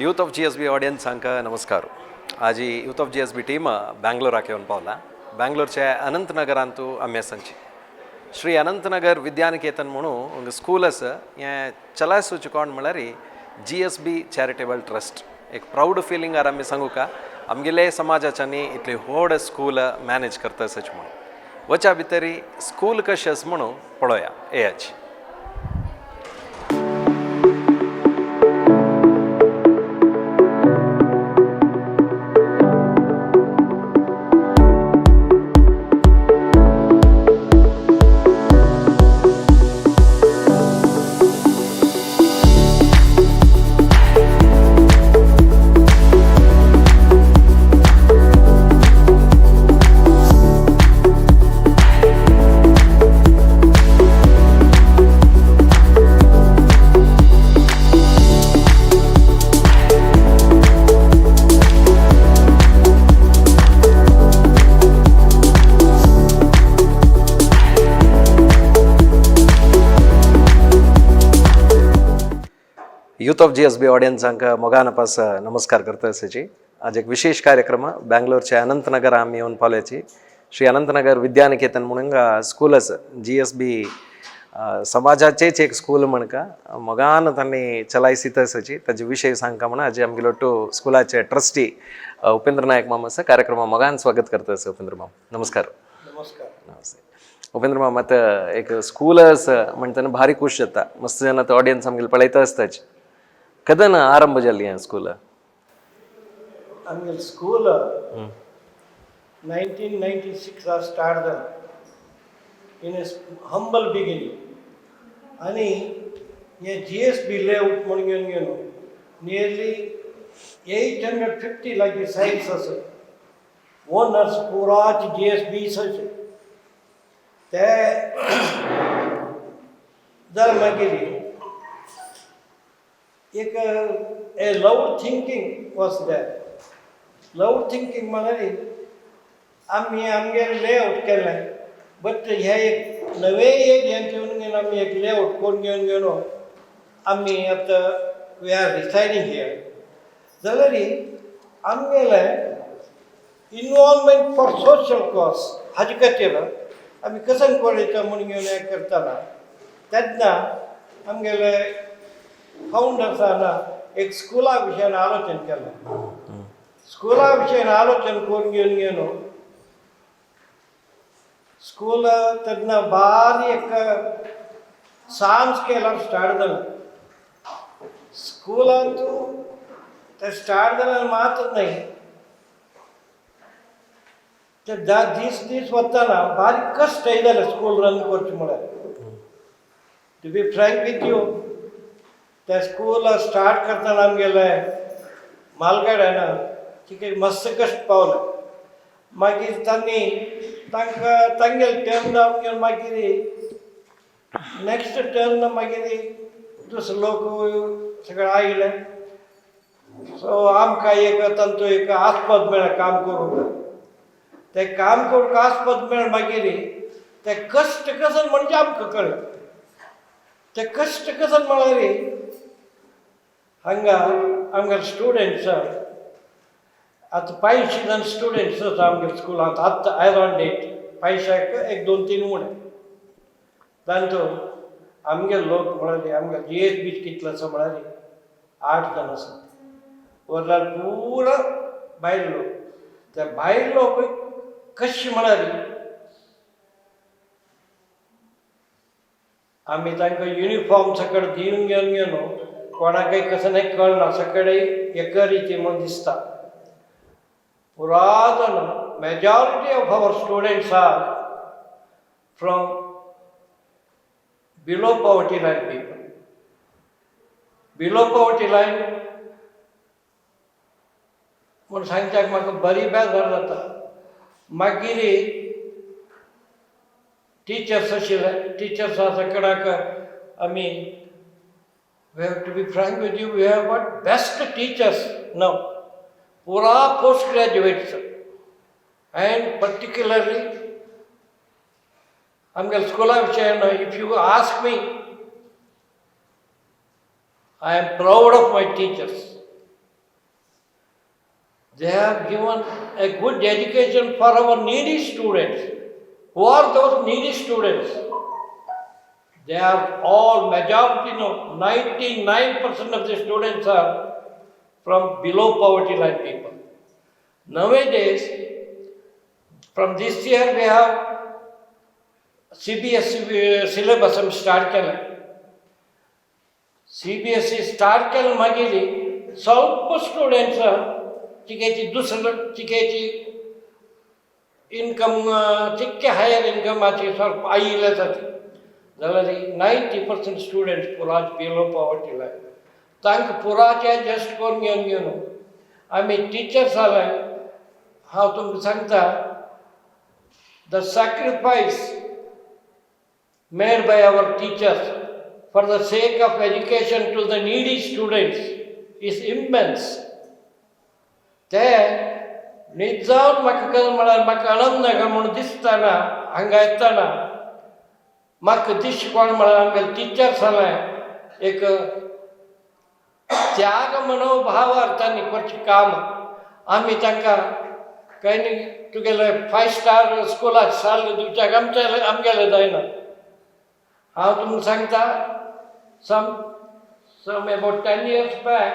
Youth of GSB ऑडियन्सांक नमस्कार. आजी youth of GSB team बँगलोराक येवन पावला. बँगलोरच्या अनंतनगरांतू आमी आसांची. श्री अनंतनगर विद्यानिकेतन म्हणून हांगा स्कूल आसा. हें चलायसूचे कोण म्हळ्यार जीएसबी चॅरिटेबल ट्रस्ट. एक प्रावड फिलिंगार आमी सांगू का आमगेले समाजाच्यांनी इतली व्हड स्कूल मॅनेज करता आसाची म्हणून. वच्या भितरी स्कूल कशें आसा म्हणून पळोवया येयाची. यूथ ऑफ जीएसबी ऑडियन्सांक मोगान पास नमस्कार करता आसाची. आज एक विशेष कार्यक्रम बँगलोरच्या अनंतनगर आमी येवन पावल्याची. श्री अनंतनगर विद्यानिकेतन म्हणून स्कूल आसा. जीएसबी समाजाचेच एक स्कूल म्हणका मोगान तांणी चलायसीत आसाची. ताजे विशय सांगका म्हणून आज आमगेलो टू स्कुलाचे ट्रस्टी उपेंद्र नायक माम आसा. कार्यक्रमा मोगान स्वागत करता आसा. उपेंद्र माम, नमस्कार. नमस्कार. नमस्ते उपेंद्र माम. आतां एक स्कूल आसा म्हणटना भारी खूश जाता. मस्त जाण आतां ऑडियन्स आमगेले पळयता आसताच. केन्ना आरंभ जाल्ली हें स्कूल? आमगेलें स्कूल 1996 स्टार्ट जालें इन ए हंबल बिगिनींग. आनी हे जीएसबी लेआउट म्हणून घेवन घेवन नियरली 850 लागीं सायट्स आसा. ओनर्स पुराच जीएसबी अशे ते जालें. मागीर एक a loud thinking was there. Loud thinking म्हळ्यार आमी आमगेर लेआउट केलें, बट हे एक नवे एरियांत येवन घेवन आमी एक लेआउट करून घेवन घेवन आमी आतां we are residing here. जाल्यार आमगेलें इनवॉल्वमेंट फॉर सोशल कॉज हाजे खातीर आमी कसन कॉलेज म्हणून घेवन हें करतना तेन्ना आमगेले फावंडर्सान एक स्कुला विशयान आलोचन केलें. स्कुला विशयान आलोचन करून घेवन घेवन स्कूल तेन्ना बारी एक सान स्केलार स्टार्ट जालें. स्कुलांतू ते स्टार्ट जाल्यार मात्र न्हय, ते दीस दीस वतना बारीक कश्ट जाले स्कूल रन करचें म्हळ्यार. To be frank with you, त्या स्कूल स्टार्ट करतना आमगेले मालगाड्यान तिका मस्त कश्ट पावले. मागीर तांणी तांकां तांगेले टर्न जावन गेले. मागीर नेक्स्ट टर्न मागीर दुसरे लोक सगळे आयले. सो आमकां एक तांचो एक आस्पद मेळ्ळें काम करूंक. तें काम करूंक आस्पद मेळ्ळें. मागीर ते कश्ट कशें म्हणजे आमकां कळ्ळें. ते कश्ट कशें म्हळ्यार हांगा आमगेले स्टुडंट्स आतां 500 जाण स्टुडंट्स आसा आमगेले स्कुलांत. आतां एज ऑन डेट 500क एक दोन तीन उणें. तांचो आमगेले लोक म्हळ्यार आमगेले जीएसबी कितलो आसा म्हळ्यार आठ जाण आसा. उरल्यार पुरो भायले लोक. ते भायले लोक कशे म्हळ्यार आमी तांकां युनिफॉर्म सकट दिवन घेवन घेवन कोणाकय कसं नाही कळना, सगळे एका रिती म्हणून दिसता. पुरा जाण, majority of our students are from below poverty line people. Below poverty line म्हूण सांगच्याक म्हाका बरी बेजार जाता. मागीर टिचर्स आशिल्ले, टिचर्सां सकडाक आमी, we have to be frank with you, we have got best teachers now, पुरा post graduates. And particularly आमगेल्या स्कुला विशयान if you ask me, I am proud of my teachers. They have given a good education for our needy students. Who are those needy students? They are all majority, no, 99% of the students are from below poverty line people. Nowadays, from this year we have CBSE syllabus आमी start केलें. CBSE start केलें मागीर ಸ್ವಲ್ಪ students तिगेची दुसरो तिगेची income चिक्के higher इनकमाची ಸ್ವಲ್ಪ आयिल्ले जाता जाल्यार 90% स्टुडंट्स पुराच बिलो पॉवर्टी लायन. तांकां पुराचे एडजस्ट करून घेवन घेवन आमी टिचर्स जाले. हांव तुमकां सांगता, the sacrifice made by our teachers for the sake of education to the needy students is immense. ते निजावन म्हाका कशें म्हळ्यार म्हाका अनंतनगर म्हणून दिसतना हांगा येतना म्हाका दिश्ट कोण म्हळ्यार आमगेले टिचर्स जाले. एक त्याग मनोभावार तांणी करचें काम. आमी तांकां कांय न्ही, तुगेले फायव स्टार स्कुलाक साल दिवच्याक आमचे आमगेलें जायना. हांव तुमकां सांगता, some about 10 years back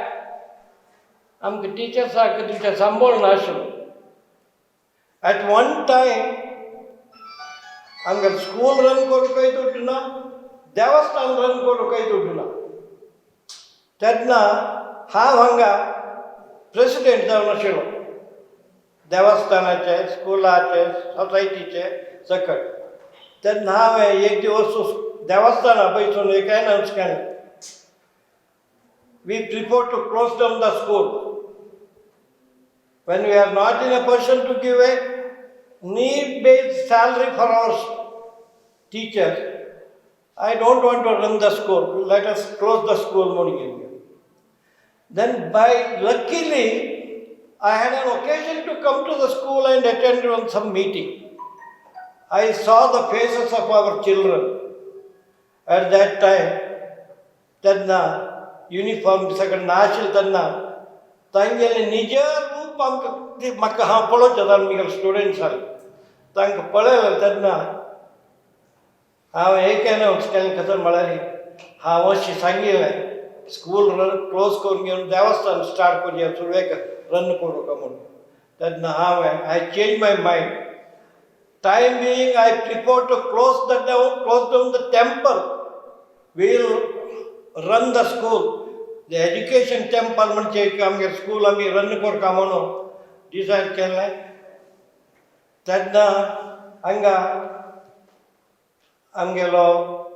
आमकां टिचर्साक दिवच्या सांबोळ नाशिल्लो. ॲट वन टायम आमगेलें स्कूल रन करूंकय दुड्ड ना, देवस्थान रन करूंकय दुड्ड ना. तेन्ना हांव हांगा प्रेसिडेंट जावन आशिल्लो देवस्थानाचे, स्कुलाचे, सोसायटीचे सकट. तेन्ना हांवें एक दिवस देवस्थाना बैसून एक एनावन्स केलें, "We prefer to close down the school when we are not in a position to give a need-based salary for our teachers. I don't want to run the school. Let us close the school." Morning. Then by luckily, I had an occasion to come to the school and attend on some meeting. I saw the faces of our children at that time. तेन्ना uniform सगळें नाशिल्लें. तेन्ना तांगेलें निज रूप आमकां ती म्हाका हांव पळोवचें जाल्यार आमगेले स्टुडंट्स जाले तांकां पळयलें. तेन्ना हांवें एक एनावन्स केलें. कशें म्हळ्यार हांव अशें सांगिल्लें, स्कूल रन क्लोज करून घेवन देवस्थान स्टार्ट करुया, सुरवेक रन करूं म्हणून. तेन्ना हांवें I change my mind. Time being, I prefer to close down the temple. We'll run the school, the education temple. म्हणजे एक आमगे स्कूल आमी रन करता म्हणून डिसायड केलें. तेन्ना हांगा आमगेलो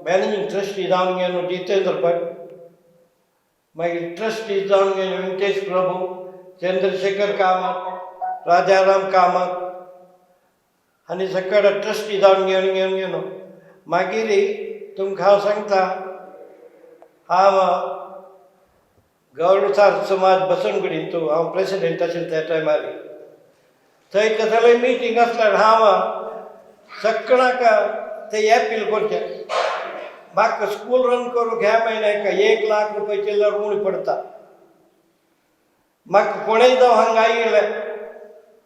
मॅनेजींग ट्रस्टी जावन गेलो जितेंद्र भट, मागीर ट्रस्टी जावन गेले वेंकटेश प्रभू, चंद्रशेखर कामत, राजाराम कामत आनी सगळे ट्रस्टी जावन घेवन घेवन गेलो. मागीर तुमकां हांव सांगता, हांव गौडसार समाज बसनगुडीन हांव प्रेसिडेंट आशिल्लो त्या टायमार. थंय कसलेय मिटींग आसल्यार हांव सगळ्यांक ते एपील करचें, म्हाका स्कूल रन करूंक ह्या म्हयन्याक 1 लाख रुपये चिल्लर उणी पडटा. म्हाका कोणेय जावं हांगा आयिल्ले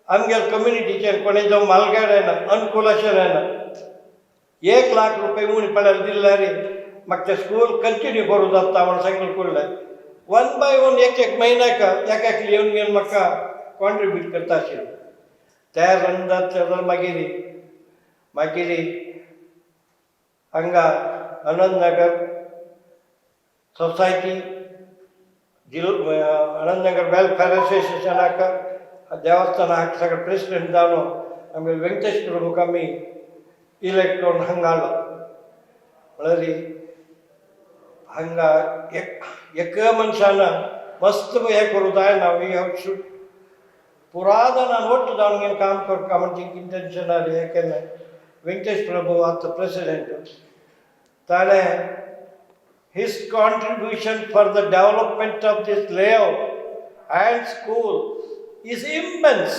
आमगेले कम्युनिटीचेर कोणेय जावं मालगाड येना, अनुकूल अशें जायना, 1 लाख रुपये उणी पडल्यार दिल्यार म्हाका तें स्कूल कंटिन्यू करूं जाता म्हण सांगलें. कुडलें वन बाय वन एक एक म्हयन्याक एक एक येवन घेवन म्हाका कॉन्ट्रिब्यूट करता आशिल्लें. ते रन जाता जाल्यार मागीर मागीर हांगा अनंतनगर सोसायटी जिल अनंतनगर वेलफेर असोसिएशनाक, देवस्थानाक सगळे प्रेसिडेंट जावन आमी वेंकटेश प्रभूक आमी इलेक्ट करून हांगा हाडलो. म्हळ्यार हांगा एक एका मनशान मस्त हें करूं जायना. We have should पुरातनान ಒಟ್ಟು जावन घेवन काम करता म्हणजे इंटेन्शनार हें केलें. वेंकटेश प्रभू आतां प्रेसिडेंट. ताणें his contribution for the development of this layout and school is immense.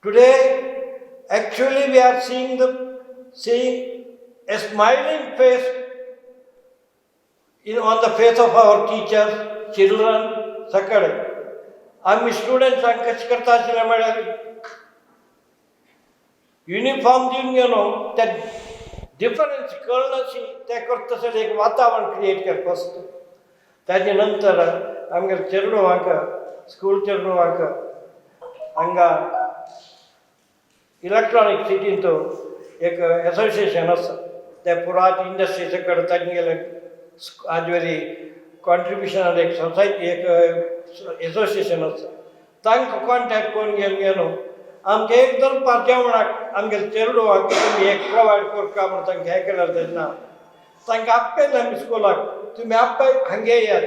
Today, actually, we are seeing a smiling face on the face of our teachers, children. सकाळी आमी स्टुडंट्सांक कशें करता आशिल्लें म्हळ्यार युनिफॉर्म दिवन गेलो त्या डिफरन्स कळनाशी ते करता एक वातावरण क्रिएट कर फस्ट. ताजे नंतर आमगेले चेडवांक, स्कूल चेडवांक हांगा इलेक्ट्रॉनीक सिटींत एक एसोसिएशन आसा, ते पुराय इंडस्ट्रीचे कडेन तांगेले आजवेरी कॉन्ट्रिब्युशन एक सोसायटी, एक एसोसिएशन आसा, तांकां कॉन्टेक्ट करून घेवन गेलो आमकां एक दनपार जेवणाक आमगेले चेडवांक तुमी एक प्रोवायड करका म्हूण तांकां हें केलें तेन्ना तांकां आपयलें आमी स्कुलाक, तुमी आपय हांगे येयात,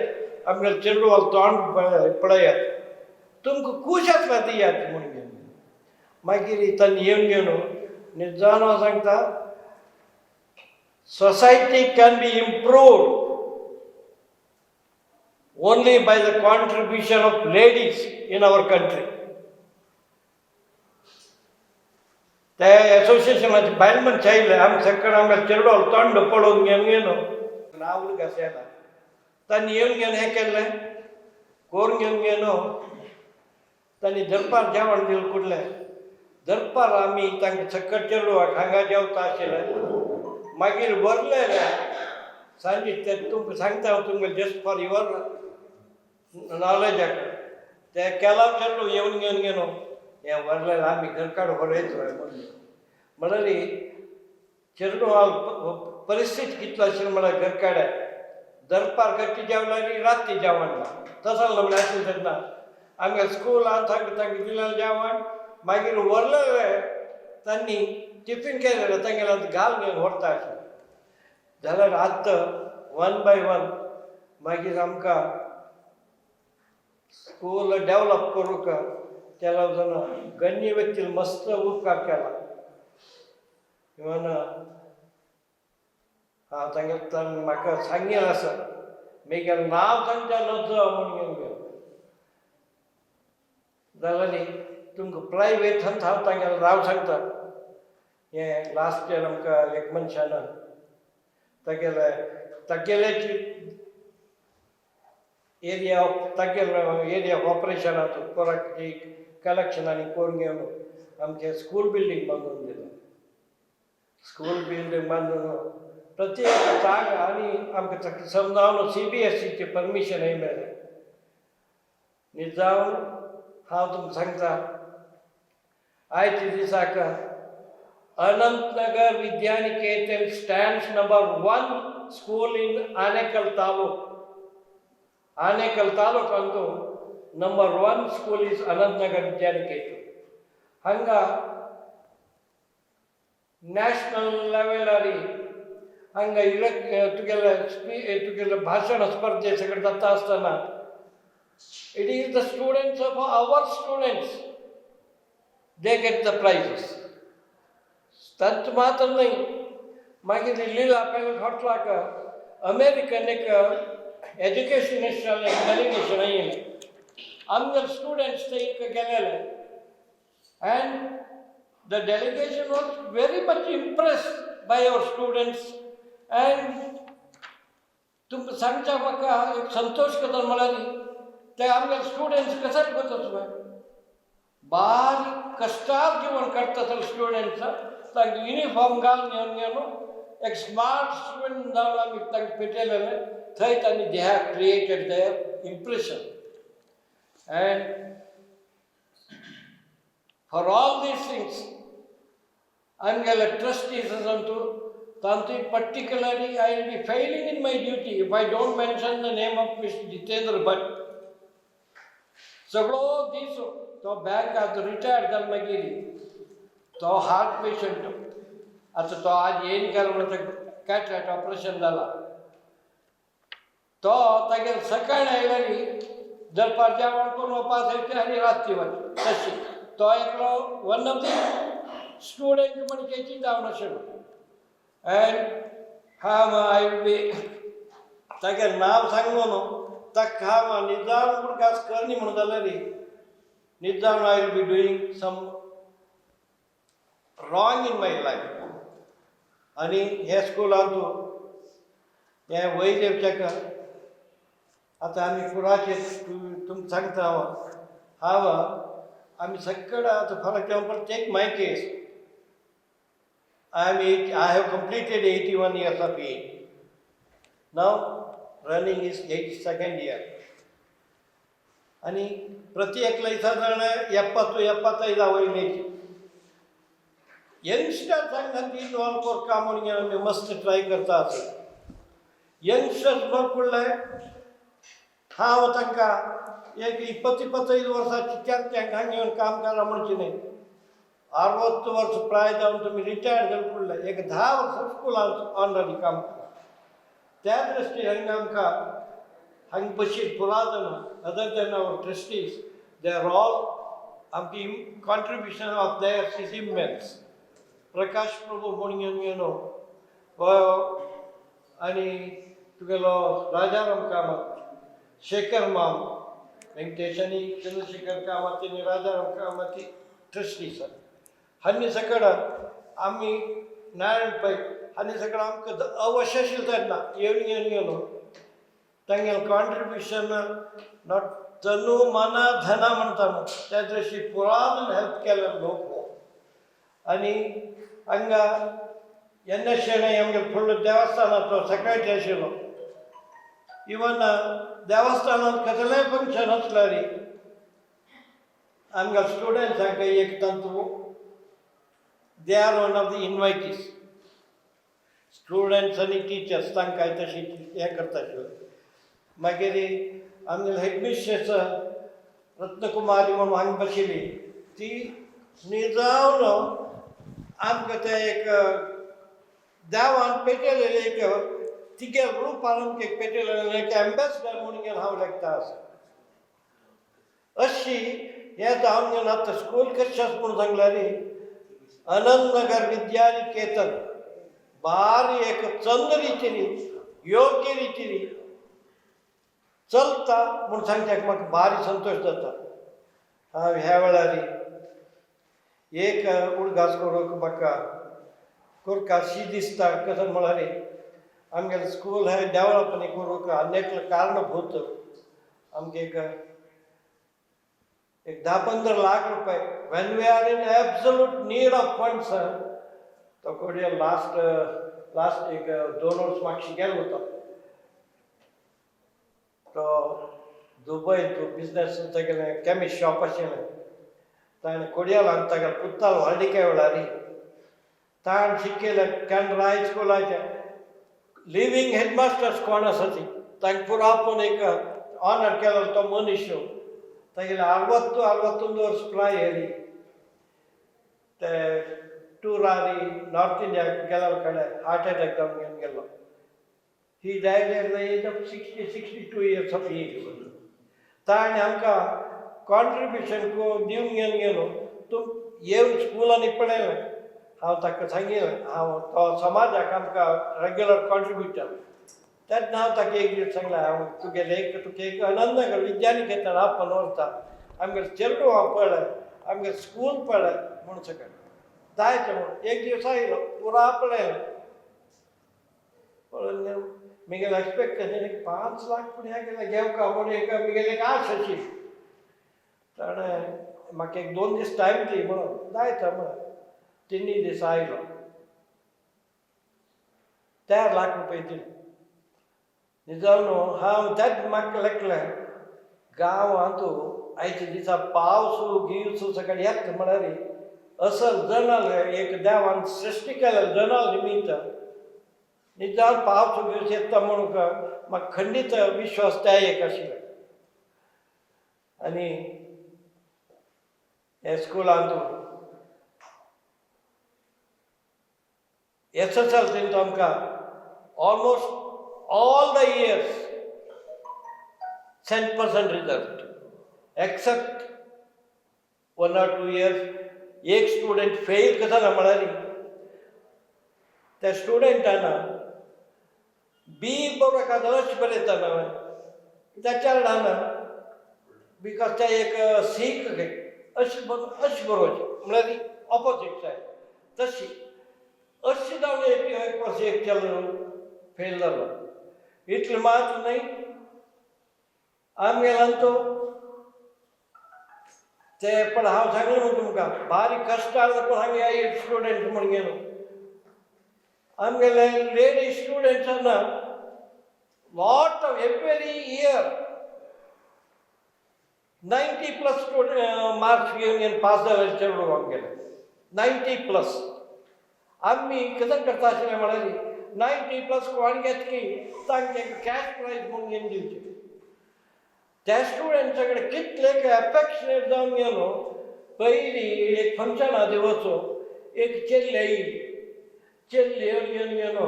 आमगेले चेडवाक तोंड पळयात, तुमकां खूश आसल्यार दियात म्हूण घेवन. मागीर तांणी येवन घेवन निजान हांव सांगता, society can be improved only by the contribution of ladies in our country. ते असोसिएशनाचे बायल मनशां आयले आमी सकाळ आमकां चेडवाल तोंड पळोवन घेवन घेवन नांव उदक आसना तांणी येवन घेवन हें केल्लें करून घेवन घेवन तांणी दरपार जेवण दिलें कुडलें दरपार आमी तांकां सक्कड चेडवाक हांगा जेवता आशिल्लें. मागीर व्हरलें सांजे ते तुमकां सांगता हांव तुमकां जस्ट फॉर your नॉलेजाक ते केला चेडूं येवन घेवन घेवन हें व्हरलें आमी घरकाड व्हरयत म्हणलें म्हळ्यार चेडवाल परिस्थिती कितलो आशिल्ली म्हळ्यार घरकाड्या दरपार घट्टी जेवल्यार राती जेवण ना तसो म्हळ्यार आशिल्लें तेन्ना आमगे स्कुलान तांकां तांकां दिलेलें जेवण मागीर व्हरलेलें तांणी टिफीन केलेलें तांगेलें घाल घेवन व्हरता आशिल्लें. जाल्यार आतां वन बाय वन मागीर आमकां स्कूल डेवलप करूंक केला जाण गण्य व्यक्तीन मस्त उपकार केला. इवन हांव तांगे म्हाका सांगेल आसा मेगेलें नांव सांगच्या नजो म्हूण घेवन गेलो जाल्यार तुमकां प्रायवेट हांव तांगेलें नांव सांगता. हें लास्ट इयर आमकां एक मनशान तागेले तागेल्याची एरिया ऑफ तागेलो एरिया ऑफ ऑपरेशनाचो कोराक कलेक्शन आनी करून घेवन आमचें स्कूल बिल्डींग बांदून दिलें. स्कूल बिल्डींग बांदून प्रत्येक जागा आनी आमकां समजावन CBSEचें परमिशनय मेळ्ळें. निजावन हांव तुमकां सांगता आयच्या दिसाक Anantnagar Vidyaniketan stands number 1 school in Anekal taluk. Anekal taluk ಅಂತೂ number 1 school is Anantnagar Vidyaniketan. ಹಂಗ ನ್ಯಾಷನಲ್ ಲೆವೆಲಲ್ಲಿ ಹಂಗ ಇಳಕ್ तुगेले तुगेले भाशण स्पर्धे सगळें जाता आसतना it is the students of our students they get the prizes. तांचो मात्र न्हय मागीर लिला पॅलेस हॉटलाक अमेरिकन एक एज्युकेशनिस्टान एक डेलिगेशन येयलें आमगे स्टुडंट्स ते एक गेलेले and the delegation was very much impressed by our students. And तुमकां सांगच्या म्हाका एक संतोश कदर म्हळ्यार ते आमगे स्टुडंट्स कशें करता बारीक कश्टार जीवन काडटा स्टुडंट्स तांकां युनिफॉर्म घालून घेवन घेवन एक स्मार्ट स्टुडंट जावन आमी तांकां पेटयलेलें थंय तांणी they have created their impression. And for all these things आमगेले ट्रस्टीज अंतू तांतूय particularly I will be failing in my duty if I don't mention the name of Mister Jitendra Bhat. सगळो दीस तो बँक आतां रिटायर्ड जालो मागीर तो हार्ट पेशंट आतां तो आज येयन गेलो म्हणून कॅटरॅक्ट ऑपरेशन जाला तो तागेर सकाळी आयल्यार दनपार जेवण करून वचपा आनी रातची वच तशी तो एकलो वन ऑफ the student म्हणकेची जावन आशिल्लो. अँड हांव I will be तागेलें नांव सांगलो न्हू ताका हांव निजाम उडगास करनी म्हणून जाल्यार निजाम I will be doing some wrong in my life. आनी हे स्कुलांतू हे वयर येवच्याक आतां आमी कुराचे तुमकां सांगता हांव हांव आमी सगळें आतां for example take my case, I have completed 81 years of age. Now running is 82nd year. आणि ಪ್ರತಿ एकला साधारण 70-75 वयलेची यंगस्टर्स हांगा इनवॉल्व करका म्हणून आमी मस्त ट्राय करता आसा. यंगस्टर्स भरपूर हांव तांकां एक 20-25 वर्सां चार हांगा येवन काम करा म्हणचें न्ही. 60 वर्स प्राय जावन तुमी रिटायर्ड जावन पडले, एक 10 वर्सां स्कुलांत ऑलरेडी काम करा. त्या दृश्टीन हांगा आमकां हांगा बशीर पुरातन other than our trustees, they are all आमची contribution of theirs is immense. Prakash Prabhu म्हणून घेवन गेलो आनी तुगेलो राजाराम कामत, शेखर माम, वेंकटेश आनी चंद्रशेखर कामत आनी राजाराम कामत ट्रस्टीज. हांणी सकड आमी नारायण पै हांणी सकड आमकां अवश्य आशिल्लें तेन्ना येवन घेवन गेलो. तांगेलें कॉन्ट्रिब्युशन not तनु मन धन म्हणटा न्हू, त्या दृश्टी पुरातन हेल्प केल्ले लोक हो. आनी हांगा एन एस शेणै आमगेलो फुडलो देवस्थानाचो सेक्रेटरी आशिल्लो. इवन देवस्थानांत कसलेंय फंक्शन आसल्यार आमगे स्टुडंट्सांक एक तांतू they are one of the invitees. Students आनी टिचर्स तांकां तशी हें करता आशिल्लें. मागीर आमगेले हेडमिस्ट्रेस रत्नकुमारी म्हणून हांगा बशिल्ली, ती निजावन आमकां तें एक देवान पेटयलेलें एक तिगे रुपान आमकां एक पेटयलेलें एक एम्बेसडर म्हणून घेवन हांव लेखता आसा. अशी हें जावन घेवन आतां स्कूल कशें आसा म्हणून सांगल्यार अनंतनगर विद्यानिकेतन भारी एक चंद रितीन योग्य रितीन चलता म्हूण सांगच्याक म्हाका भारी संतोश जाता. हांव ह्या वेळार एक उडगास करूंक म्हाका करकाशी दिसता. कसो म्हळ्यार आमगेलें स्कूल हें डेवलप करूंक आनी कारणभूत आमगे एक एक 10-15 लाख रुपये when we are in absolute need of funds. तो कोडिया लास्ट लास्ट एक 2 वर्स मागशी गेलो होतो तो दुबय. तो बिजनेस तेगेलें केमिस्ट शॉप आशिल्लें. ताणें कोडियालान तागेले पुत्ताल व्हडलिके वेळार ताणें शिकयलें कॅनरा हायस्कुलाचें लिव्हिंग हेडमास्टर्स कोण आसा ती तांकां पुरो आपोवन एक ऑनर केलो. तो मनीस तागेले 60-61 वर्स प्राय येयली ते टुरारी नॉर्थ इंडियाक गेल्या कडेन हार्ट अटॅक जावन घेवन गेलो. He died at the age of 62 years of age. ताणें आमकां कॉन्ट्रिब्युशन दिवन घेवन गेलो. तूं येवन स्कुलांनी पळयलें. हांव ताका सांगिल्लें, हांव तो समाजाक आमकां रेगुलर कॉन्ट्रिब्युटर. तेन्ना हांव ताका एक दीस सांगलें, हांव तुगेलें एक तुका एक अनंतनगर विद्यानिकेतन आपोवन व्हरता, आमगेले चेडवां पळय, आमगेलें स्कूल पळय म्हूण सगळें जायचें म्हणून. एक दीस आयलो, पुरा पळयलें. पळोवन मिगेलें एक्सपेक्टेशन एक 5 लाख पूण हें केलें घेवका म्हणून एक मिगेलें एक आश आशिल्ली. ताणें म्हाका एक 2 दीस टायम दी म्हणून जायता म्हणून 3 दीस आयलो, 4 लाख रुपये दिले. निजावन हांव त्याच म्हाका लेखलें गांवांत आयच्या दिसा पावस गिवस सगळें येता म्हळ्यार असल जनाल एक देवान सृश्टी केलें जनाल निमित्त निजान पावस गिवस येता म्हणून म्हाका खंडीत विश्वास त्या एक आशिल्लो. आनी हे स्कुलांत एसएसएलसींत आमकां almost all the years 100% result except 1 or 2 years. एक स्टुडंट फेल कसा ना म्हळ्यार त्या स्टुडंटान बी बरोबर एखादो अशें बरयतना त्या चेरडान because त्या एक सीख अशें अशें बरोवचें म्हळ्यार ऑपोजीट सायड तशी अशें जावन एक एक वर्स एक चेडो फेल जालो. इतलें मात्र न्हय. आमगेल्यांतू ते पण हांव सांगलें न्हू तुमकां बारीक कश्ट पूण हांगे आयिल्ले स्टुडंट म्हण गेलो. आमगेले ladies स्टुडंट्सांना lot of every year 90+ marks घेवन घेवन पास जाले चेडूं आमगेले 90+. आमी कितें करता आशिल्लें म्हळ्यार 90+ कोण घेत की तांकां कॅश प्रायज म्हणून घेवन दिवचें. त्या स्टुडंट्सा कडेन कितले एफेक्शनेट जावन गेलो. पयलीं एक फंक्शना वचो एक चेल्ली आयली, चेल्ली येवन घेवन गेलो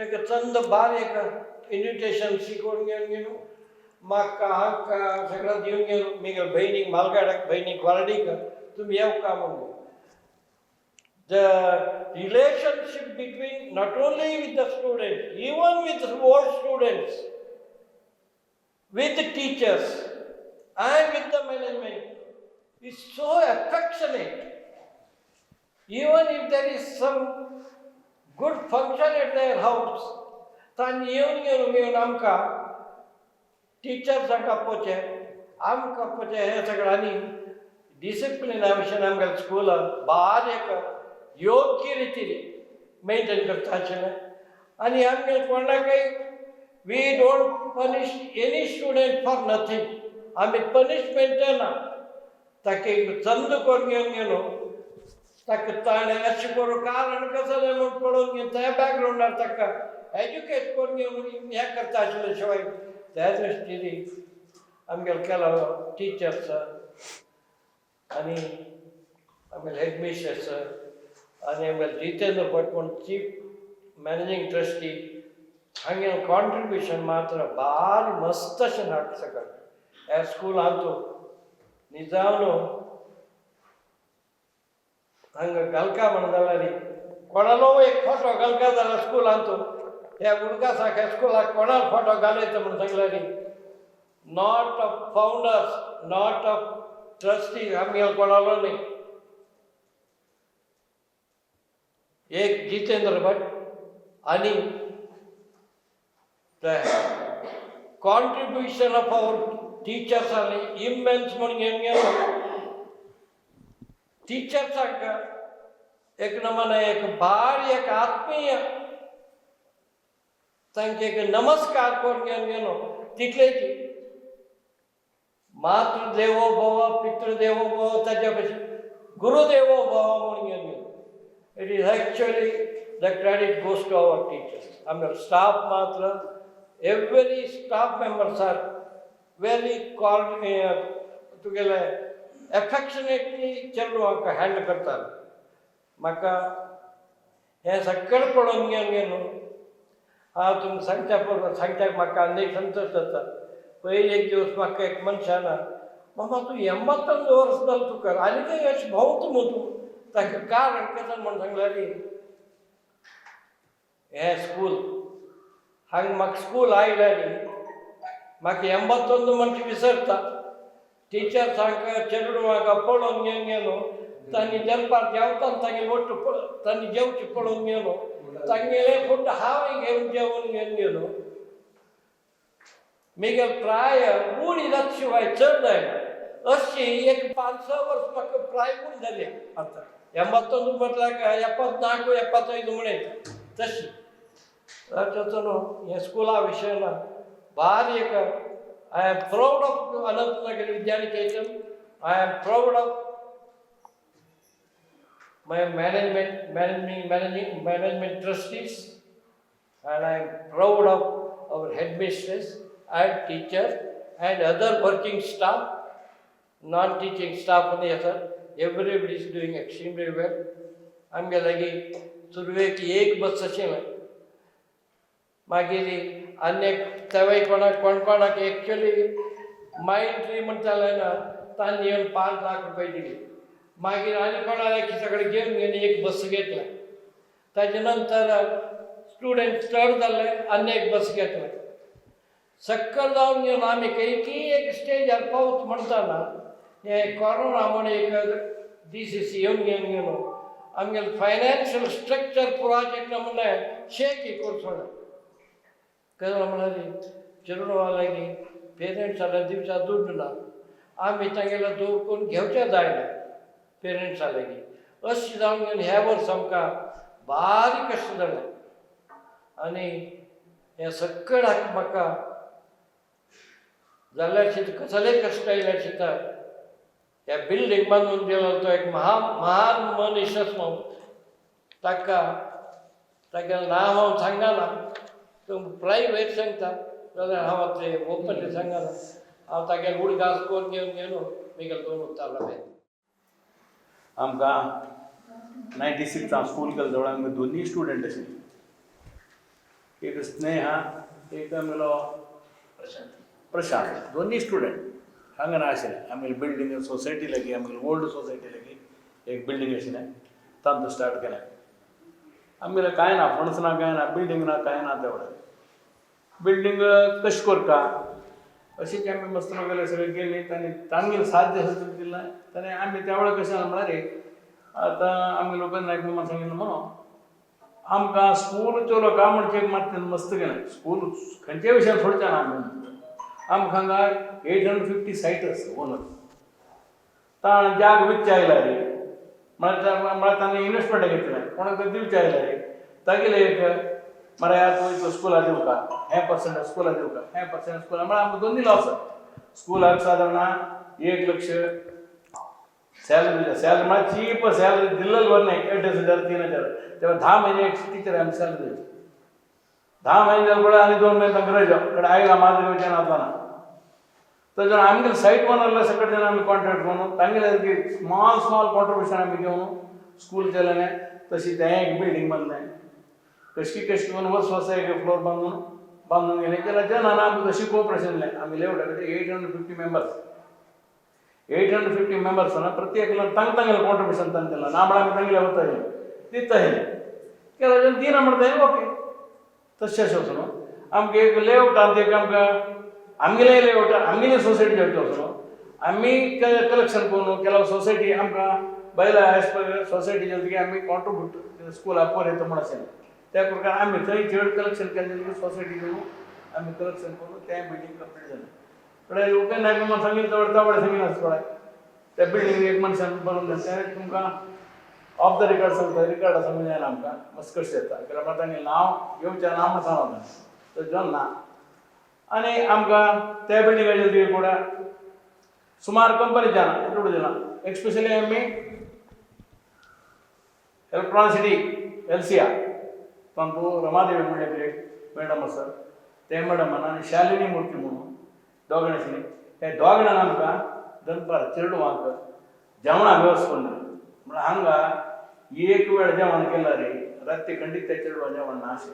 एक चंद बारीक इन्विटेशन शिकोवन घेवन गेलो. म्हाका हांका सगळं दिवन गेलो. म्हगे भयणीक मालगाडाक भयणीक वार्डीक तुमी येवका म्हणून. The relationship between not only with the students, even with old students, with the teachers and with the management is so affectionate. Even if there is some good function at their house, तांणी येवन घेवन येवन आमकां टिचर्सांक आपोवचें, आमकां आपोवचें. हें सगळें आनी डिसिप्लिना विशयान आमगेलें स्कूल बारीक योग्य रितीन मेंटेन करता आशिल्लें. आनी आमगेले कोणाकय we don't punish any student for nothing. आमी पनिशमेंट ना, ताका एक चंद करून घेवन गेलो ताका ताणें अशें करून कारण कसलें म्हूण पळोवन घेवन त्या बॅकग्रावंडार ताका एज्युकेट करून घेवन हें करता आशिल्लें. शिवाय त्या दृश्टीन आमगेले केला टिचर्स आनी आमगेले हेडमिस्ट्रेस आनी आमगेले जितेंद्र भट म्हूण चीफ मॅनेजींग ट्रस्टी हांगेलें कॉन्ट्रिब्युशन मात्र भारी मस्त अशें नाटक सगळें ह्या स्कुलांतू निजावन हांगा घालका म्हण जाल्यार कोणालो एक फोटो घालका जाल्यार स्कुलांतू ह्या उडगासाक ह्या स्कुलाक कोणालो फोटो घालयता म्हण सांगल्यार not of founders, not of trustee, आमगेलो कोणालो न्ही. एक जितेंद्र भट आनी the contribution of our teachers आनी इमेन्स म्हणून घेवन गेलो. टिचर्सांक एक नमन, एक भारी एक आत्मीय तांकां एक नमस्कार करून घेवन गेलो. तितलेच मातृदेवो भव, पितृदेवो भव, ताच्या पशी गुरुदेवो भव म्हणून घेवन गेलो. It is actually the credit goes to our teachers. आमगे स्टाफ मात्र every staff members are very तुगेले एफेक्शनेटली चेडवांक हँडल करतात. म्हाका हें सगळें पळोवन घेवन गेलो. हांव तुमकां सांगच्या पळोवन सांगच्याक म्हाका आनी संतोश जाता. पयलीं एक दिवस म्हाका एक मनशान, मामा तूं 81 वर्स जालें तुका आनी खंय अशें भोंवता मगो तूं, ताका कारण कशें म्हूण सांगल्यार हें स्कूल हांगा म्हाका स्कूल आयल्यार म्हाका 81 म्हणचे विसरता. टिचर्सांक चेडवांक पळोवन घेवन गेलो. तांणी दनपार जेवताना तांगेले ಒಟ್ಟು तांणी जेवचें पळोवन गेलो. तांगेलें फूड हांव घेवन जेवन घेवन गेलो. म्हगेलें प्राय उणी जाता शिवाय चड जायना. अशी एक 5-6 वर्स म्हाका प्राय उणी जाली. आतां 81 म्हटल्यार 74 75 म्हणयता तशी. न्हू हें स्कुला विशयान भारी एक I am proud of Anantnagar Vidyaniketan. I am proud of my management trustees, and I am proud of our headmistress and teachers and other working staff, non-teaching staff on the other. Everybody is doing extremely well. आमगे लागीं सुरवेक एक बस आशिल्लें, मागीर आनी एक तेवय कोणाक कोण कोणाक एक्चुअली मायंड ट्री म्हणटाले ना, तांणी येवन 5 लाख रुपये दिले. मागीर आनी कोणाक सगळें घेवन घेवन एक बस घेतलें. ताजे नंतर स्टुडंट चड जाले, आनी एक बस घेतलें. सक्कल जावन घेवन आमी खंयची एक स्टेजार पावत म्हणटाना हे कोरोना म्हण एक डिसीस येवन घेवन गेलो. आमगेलें फायनान्शियल स्ट्रक्चर पुराचें म्हणल्यार शेक करून सोडलें. कळ्ळें म्हळ्यार चेडवां लागीं पेरंट्साला दिवचा दुड्ड ना, आमी तांगेलो दोर करून घेवच्या जायना पेरंट्सा लागीं. अशें जावन घेवन ह्या वर्स आमकां बारीक कश्ट जालें आनी हें सगळ्याक म्हाका जाल्यार कसलेय कश्ट आयल्यार शिता ह्या बिल्डींग बांदून दिलो तो एक महान मनीस आसलो. ताका तागेलें नांव हांव सांगना, तो प्रायवेट सांगता जाल्यार हांव आतां ओपनली सांगना. हांव तागेले उडगास करून घेवन घेवन मागीर दोन उरतालो. आमकां 96 स्कूल केलें जवळ आमकां दोनूय स्टुडंट आशिल्ले, एक स्नेहा, एक आमगेलो प्रशांत. दोनूय स्टुडंट हांगा ना आशिल्ले. आमगेले बिल्डींग सोसायटी लागीं, आमगेले ओल्ड सोसायटी लागीं एक बिल्डींग आशिल्लें, तांतूं स्टार्ट केलें. आमगेलें कांय ना, फंड्स ना, कांय ना, बिल्डींग ना, कांय ना. तेवढें बिल्डींग कशें करता अशें आमी मस्त वगैरे सगळें केली. तांणी तांगेलें साध्य आसा तितलें दिलें ताणें. आमी त्या वेळार कशें जालें म्हळ्यार आतां आमगे लोकांनी नायक मामा सांगिल्लें म्हणून आमकां स्कूल चलो काय म्हणचे मात मस्त केलें. स्कूल खंयच्याय विशयान सोडचें ना आमी. आमकां हांगा 850 सायट आसा ओनर, ताण जाग विकचे आयला रे म्हळ्यार म्हळ्यार तांणी इन्वेस्टमेंट घेतलें, कोणाक तरी दिवचें आयला रे. तागेलें एक म्हळ्यार तूं इतलो स्कुला दिवका, हें पर्संट स्कुला दिवका, हें पर्संट स्कुला, म्हळ्यार आमकां दोनूय लॉस. स्कुलाक सादारण 1 लक्ष सॅलरी. सॅलरी म्हळ्यार चीप सॅलरी दिल्लेली बरें नाही, 2500, 3000. तेव्हा 10 महिने एक टीचर आमी सॅलरी द्यायची. 10 महिने जाले पळय आनी 2 महिने तांकां रजा कडे आयला माजर वयच्यान आतां. तर जण आमगेले सायट ओनरला सकट जण आमी कॉन्ट्रॅक्ट करून तांगेले स्मॉल स्मॉल कॉन्ट्रिब्युशन आमी घेवन स्कूल चलयलें. तशी तें एक बिल्डींग बांदलें. कशी कशी करून वर्स वर्स एक फ्लोर बांदून बांदून गेले. जाल्यार जनान आमकां तशी कोऑपरेशन दिलें. आमी लेवटा 850 members, 850 members ना प्रत्येकाला तांग तांगेले कॉन्ट्रिब्युशन तांग दिला ना म्हळ्यार आमी तांगेले वता दिता केला जण दिना म्हणटा. ओके, तशें अशें न्हू आमकां एक लेआवटांत एक आमकां आमगेले लेआवट आमगेले सोसायटी जेवचे वचून आमी कलेक्शन करून केला. सोसायटी आमकां बायला एज पर सोसायटी जेवतकीर आमी कॉन्ट्रिब्यूट स्कुलाक पोर येता म्हूण आशिल्लें. त्या प्रकार आमी थंय चड कलेक्शन केलें. सोसायटी घेवन आमी कलेक्शन करून तें बिल्डींग कंप्लीट जालें. कडेन उपेंद्र नायक मामा सांगितलं तेवढं तावडे सांगितलं पळय त्या बिल्डींग एक मनशान बरोवन दिलें. तें तुमकां ऑफ the record सांगता, रिकॉर्ड सांगूं जायना आमकां, मस्त कशें येता कित्याक म्हाका तांगेलें नांव येवचें ना म्हण सांगता तर जन ना. आनी आमकां त्या बिल्डिंगाचेर ಕೂಡ सुमार कंपनी जाना एवढं दिला. एक्स्पेशली आमी इलेक्ट्रॉनिक सिटी एलसिया तांतू रमादेवी म्हणले एक मॅडम आसा, ते मॅडमान आनी शालिनी मूर्ती म्हणून दोगां आशिल्लीं. हे दोग जाणां आमकां दनपार चेडवांक जेवणा वेवस्था करून दिली. म्हळ्यार हांगा एक वेळ जेवण केलं रे रात्री खंडीत त्या चेडवा जेवण ना अशें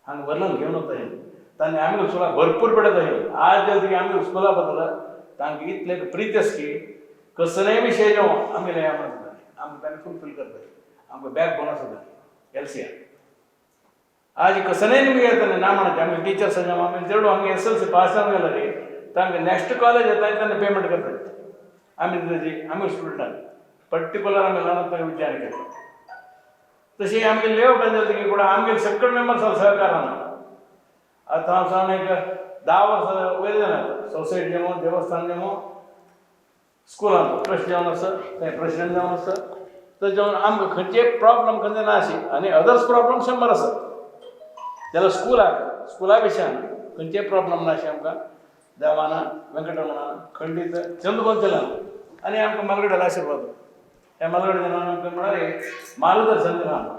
हांगा वरलन घेवन वता हे. तांणी आमगे स्कुलाक भरपूर पेडत आहे. आज जर आमगे स्कुला बद्दल तांकां इतले प्रीत आसा की कसलेय विशय जेवण आमगेले ह्या म्हणटा आमकां तांणी फुलफील करता. आमकां बॅक बोन आसा एलसीआर. आज कसलेय निमगे येता ना म्हणचे आमगे टिचर्स आमी चेडूं हांगा एसएलसी पास जावन गेला रे, तांकां नेक्स्ट कॉलेज येता तांकां पेमेंट करतात आमी ताजी. आमी स्टुडंटांक पर्टिक्युलर आमी ल्हान विद्यानिकेतन तशी आमगे लेआवटान जालें की आमगे सगळे मेंबर्स सहकारान. आतां हांव सांग एक 10 वर्सां वयर जालें. सोसायटी जेवण, देवस्थान जेवण, स्कुलान ट्रस्ट जावन आसा, थंय प्रेसिडेंट जावन आसा. तर जेवण आमकां खंयचे प्रॉब्लम खंयचे ना अशी आनी अदर्स प्रॉब्लम 100 आसा. जाल्यार स्कुलाक स्कुला विशयान खंयचे प्रॉब्लम ना अशें आमकां देवाना वेंकटरमणान खंडीत चंद चला. आनी आमकां मालगड्याला आशिर्वाद ह्या मालगडे जनान आमकां म्हळ्यार मार्गदर्शन दिलां आमकां,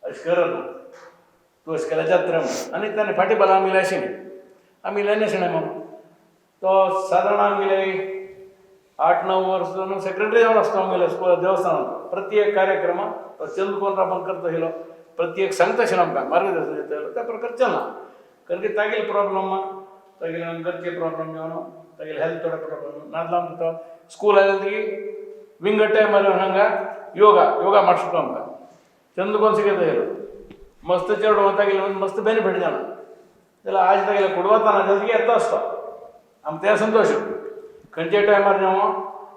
अशें कर तूं, तूं अशें केल्यार जात्रा म्हूण. आनी ताणें फाटीं बाला आमगेले आशिल्लें आमी लेनेशणे म्हणून तो सादारण आमगेले 8-9 वर्स सेक्रेटरी जावन आसतो आमगेले स्कूल देवस्थानात. प्रत्येक कार्यक्रम तो चंद कोण राबोवन करता आशिल्लो, प्रत्येक सांगता आशिल्लो, आमकां मार्गदर्शन दिता आशिल्लो. त्या प्रकार चलना कारण की तागेले प्रॉब्लम तागेले घरचे प्रॉब्लम जावन तागेले हेल्थ थोडे प्रॉब्लम नादला. आमकां स्कूल आयले की विंगड टायमार हांगा योगा योगा मास्टर आमकां चंद कोण शिकयता आशिल्लो. मस्त चेडूं तागेले मस्त बेनिफीट जाला. जाल्यार आज तागेले कुडवताना जालें की येता आसता आमकां तें संतोश. खंयच्या टायमार जेवण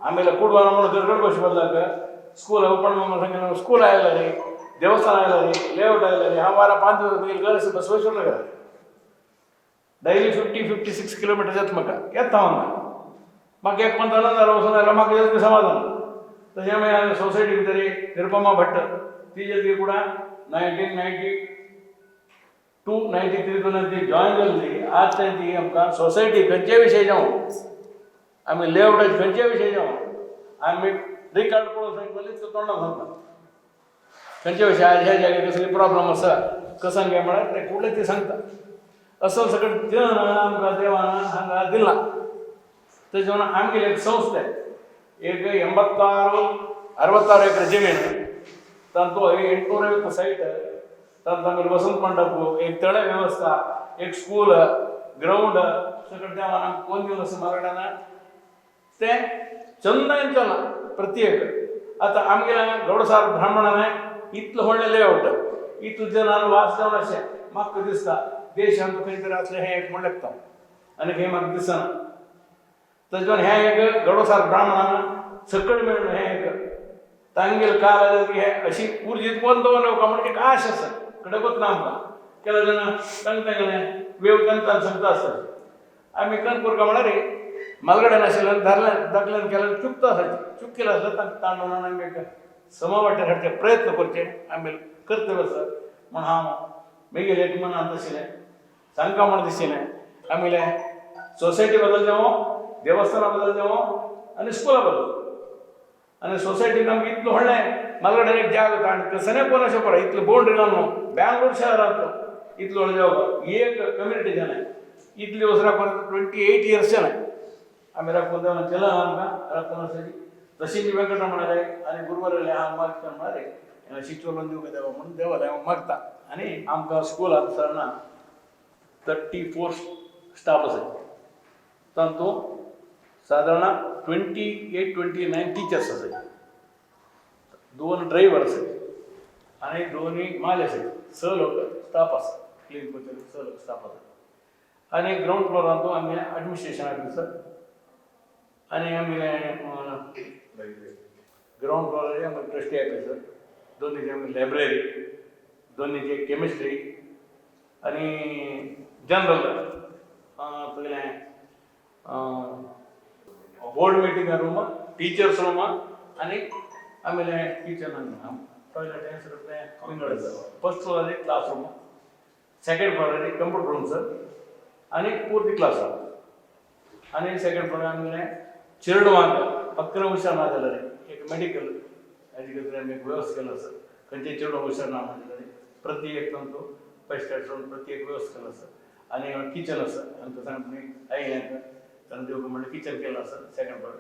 आमगेले कुडवान म्हणून गरगड बस बदलाक स्कूल ओपन सांगितलं. स्कूल आयला रे, देवस्थान आयला रे, लेआउट आयला रे, हांव वारा 5 दिवस मागीर घर बसवेश्वर नगर. Daily 50-56 kilometres येता म्हाका, येता हांव हांगा. म्हाका एक पंदरा जाल्यार वचून जाल्यार म्हाका येता समाधान. तशें मागीर सोसायटी भितर निरुपमा भट्ट ती जाली ಕೂಡ 1992 93 ती जॉयन जाली. आज ती आमकां सोसायटी खंयचे विशय जावं, आमी लेआवटाचे खंयचे विशय जावं, आमी रिकार्ड पळोवन सांगतले तो तोंडान सांगता खंयचे विशय. आज ह्या जाग्यार कसली प्रॉब्लम आसा कसं काय म्हळ्यार ते कुठले ते सांगता. असं सगळं जन आमकां देवान हांगा दिलां. तशें म्हणून आमगेली एक संस्था एक 86 66 ಎಕರೆ ಜಮೀನು, ತಂತು 850 ಸೈಟ್, ತಂತು ಆಮೇಲೆ ವಸಂತ ಮಂಟಪ, एक तळे व्यवस्था, एक स्कूल ग्राउंड सगळं देवान आमकां कोण दिवन आसा मालगड्यान तें चंदायन चल्लां प्रत्येक. आतां आमगेल्या गौडसार ब्राह्मणान इतलो व्हडलें लेआवट, इतलो जनान वास जावन अशें म्हाका दिसता देशांत खंय तरी असलें हें एक म्हण लागता आनी खंय म्हाका दिसना. तशें हें एक गौडसार ब्राह्मणान सकयल मेळून हें एक तांगेल काल हे अशी उर्जीत कोण दवरलें म्हणजे एक आश आसा कडकूच ना आमकां. केला जाणा तांकां तांगेलें वेव तांकां सांगता आसता. आमी कणकुरका म्हळ्यार मालगड्यान आशिल्ल्यान धारल्यान दाखल्यान केल्यार चुकता आसाची, चूक केलं आसल्यार तांकां तांडून आमी एक सम वाटेर हाडचे प्रयत्न करचे आमी कर्तव्य आसा म्हूण हांव मागीर एक मनांत आशिल्लें सांगका म्हूण दिशिल्लें. आमगेले सोसायटी बद्दल जावं, देवस्थाना बद्दल जावं आनी स्कुला बद्दल. आनी सोसायटीन आमकां इतलो व्हडलें मालगड्यान एक जाग जाता आनी कसने कोण अशें पळय इतलो बाउंड्री घालून बँगलोर शहरांतलो इतलो व्हडलो जागो एक कम्युनिटी जालें इतली वर्स राखून 28 इयर्स जालें आमी राखून देवान केलां आमकां राखून आसा. तशी मी वेंकटरमणाले आनी गुरुवाराले हांव मागता म्हळ्यार शिक्षण दिवंक देवा म्हणून देवाले हांव मागता. आनी आमकां स्कुलांत सरना 34 स्टाफ आसा, तातूंत सादारण 28 29 टिचर्स आसाय, 2 ड्रायव्हर आसाय आनी 2 माले आसाय. 6 लोक स्टाफ आसा, क्लीन करतले 6 लोक स्टाफ आसा. आनी ग्रावंड फ्लोरांत आमगे एडमिनिस्ट्रेशन ऑफिसर आनी आमगेले ग्रावंड फ्लोरार आमगे ट्रस्टी ऑफिसर, दोनीचे आमगे लायब्ररी, दोनीचे केमिस्ट्री आनी जनरल तुगेलें board meeting room, teachers room आनी ಆಮೇಲೆ ಕಿಚನ್ ಟಾಯ್ಲೆಟ್ ವಿಂಗಡ. ಫಸ್ಟ್ ಫ್ಲೋರಲ್ಲಿ ಕ್ಲಾಸ್ ರೂಮ್, ಸೆಕೆಂಡ್ ಫ್ಲೋರಲ್ಲಿ ಕಂಪ್ಯೂಟರ್ ರೂಮ್ ಸರ್ आनी ಪೂರ್ತಿ ಕ್ಲಾಸ್ ರೂಮ್. आनी सेकंड फ्लोर आमगेलें चेरडुवांक पक्कन हुशार ना जाल्यार एक मेडिकल हेजे खातीर आमी एक व्यवस्था केला सर. खंयचे चेडूं हुशार ना जाल्यार प्रति एक तांचो फर्स्ट एड प्रति एक व्यवस्था केला सर. आनी किचन आसा आमकां सांग आयलें तांकां दिवंक म्हणल्यार किचन केला आसा सेकंड फ्लोर.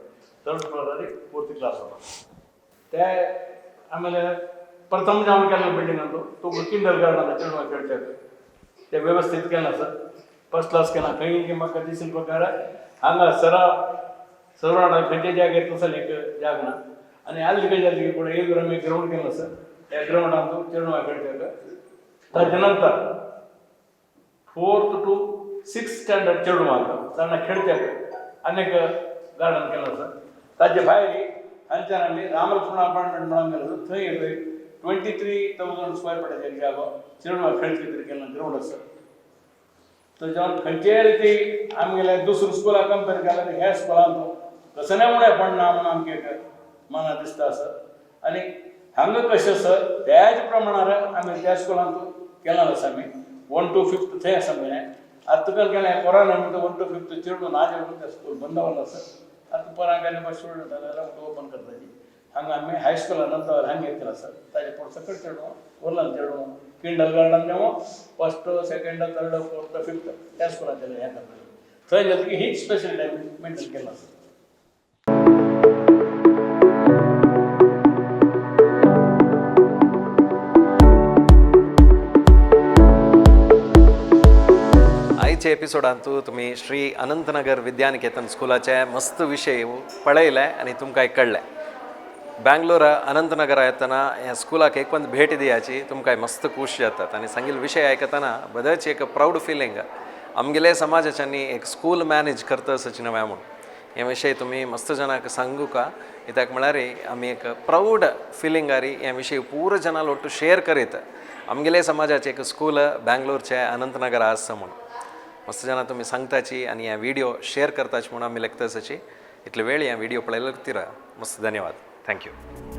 थर्ड फ्लोरार ಪೂರ್ತಿ ಕ್ಲಾಸ್ ರೂಮ್. ते ಆಮೇಲೆ ಪ್ರಥಮ जावन केल्लो बिल्डिंगांत तो किंडर गार्डन चेडवां खेळचे ते व्यवस्थीत केलां सर. फर्स्ट क्लास केला खंय म्हाका दिसल प्रकार हांगा सरा सरावंडार खंयच्या जाग्यार तसले एक जाग ना. आनी आल्ली जाली पूण एक आमी ग्रावंड केला सर. त्या ग्रावंडांत चेडवां खेळचे. ताजे नंतर 4th to 6th standard चेडवांक सಣ್ಣ खेळच्याक अनेक गार्डन केलां सर. ताजे भायर हांच्यान आमी रामलक्ष्मण अपार्टमेंट म्हणून गेलो सर. थंय एक 23,000 स्क्वेअर फीटाचेर जागो चेडवां खेळचे खातीर केला ग्रावंड आसा. तर खंयचेय रिती आमगेल्या दुसऱ्या स्कुलाक कंपेर केल्यार ह्या स्कुलांत कसलें उणें पडना म्हणून आमकां एक मनां दिसता आसा. आनी हांगा कशें आसा त्याच प्रमाणार आमी त्या स्कुलांत केलां आसा. आमी 1 to 5th थंय आसा मरे. आतां तुका केलें कोरोना म्हणटा 1 to 5th चेडूं ना जेवण त्या स्कूल बंद जावन आसा. आतां पोरांक आनी स्टुडंट जाल्यार ओपन करताची. हांगा आमी हायस्कुला नंतर हांगा केलां आसा. ताजे पूण सकयल चेडूं उरलां चेडूं किंडल गार्डन जेवण first second third fourth fifth त्या स्कुलान केलें हें करताले. थंय जातकीर हीच स्पेशलिटी आमी मेंटेन केलां आसा. आयच्या एपिसोडांतू तुमी श्री अनंतनगर विद्यानिकेतन स्कुलाचे मस्त विशय पळयले आनी तुमकां कळ्ळे. बँगलोर अनंतनगर येतना ह्या स्कुलाक एक पण भेट दियाची तुमकां मस्त खूश जातात. आनी सांगील विशय आयकतना बदच एक प्रावड फिलींग आमगेले समाजाच्यांनी एक स्कूल मॅनेज करता सचिन म्हूण हे विशय तुमी मस्त जनाक सांगू का कित्याक म्हळ्यार आमी एक प्रावड फिलिंगारी हे विशय पूर जनां ಒಟ್ಟು शेअर करीत आमगेले समाजाचे एक स्कूल बँगलोरचे अनंतनगर आसा म्हणून. मस्त जाणां तुमी सांगताची आनी हे व्हिडिओ शेअर करताची म्हणून आमी लेखताची. इतले वेळ हे व्हिडिओ पळयले खातीर मस्त धन्यवाद. Thank you.